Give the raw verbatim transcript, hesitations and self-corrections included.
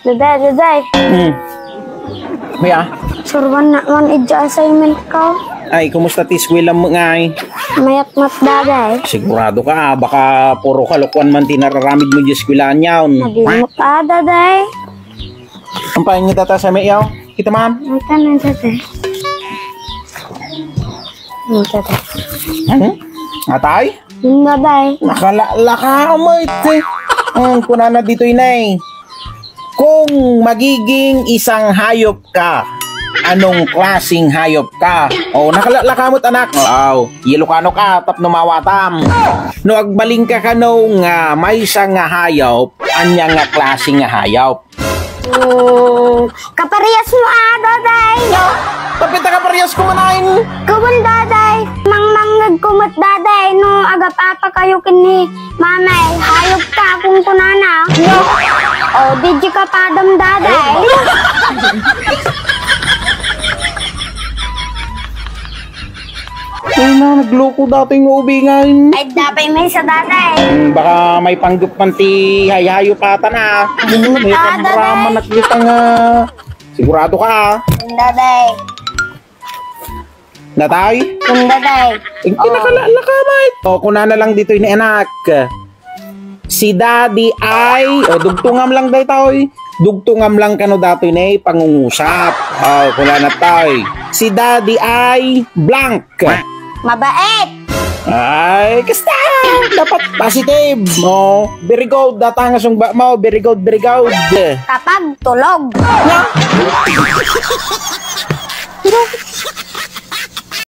Daday, daday. Hmm. Kuya? Suruan na man iti assignment ko. Ay, kumusta ti eskwela mo ngay? Mayat met, daday. Sigurado ka, baka puro kalokoan man ti nararamid mo iti eskwelahan yaon. Madi met, daday. Ang pain niya data sa may yaw? Kita man? Ang tanong, daday. Ang tanong. Hmm? Atay? Yung babae. Nakalaka mo ito. Hmm, kunana dito, inay. Kung magiging isang hayop ka, anong klaseng hayop ka? O, nakalaka mo't anak. Aw, Ilocano ka, tapno mawatam. No agbalin ka kano nga maysa nga hayop, anya nga klase nga hayop? Hmm, kaparehas mo, ah, daday. Tapita kaparehas ko manain. Kawan, daday. Mangmangngeg ko met, daday, no agap-apa kayo ken ni mamay. Hayop ka, kung kunana. O, di ka padam, daday. Ay na, nagloko datoy nga ubingan. Ay, dapat may sa, daday. Hmm, baka may panggep man ti hayhayop ata na. May Ah, pamraman daday. At least ang, ah, sigurado ka, ah. Daday. Natay? Daday. Ing Oo. Kinakalala ka, mate. O, kunana lang dito ini, anak. Si Daddy ay, o, dugtungam lang daytoy. Dugtungam lang kano datoy ne pangungusap. O, kunana tay. Si Daddy ay blank. Mabait. Ay, kasta! Dapat positive mo. Very good. Data nga sungba mo. Very good, very good. Kapag tulog. Nga?